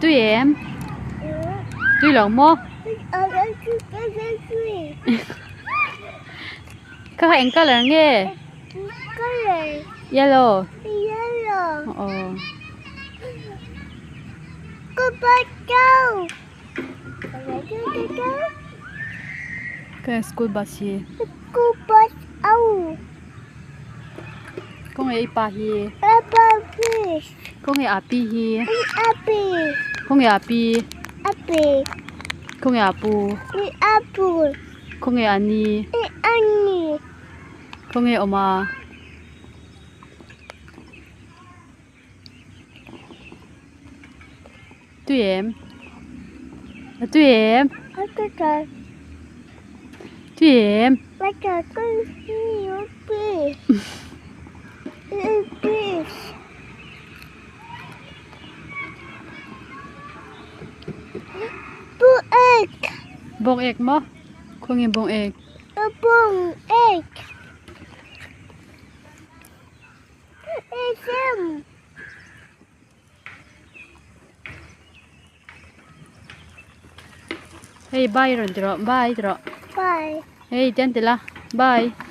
Tui em? Tui lo maw? Kha kha eng colour nge? Yellow. Aw. Ka school bus hi. Khawnge i pa hi? Khawnge a pi hi? Khawnge a pi? Khawnge a pu? Khawnge a ni? Khawnge awm a? Tui em? A tui em? Tui em? Bawng ek maw? Khawnge bawng ek? Hei bye rawn ti rawh bye ti rawh. Bye. Hei tian ti la bye.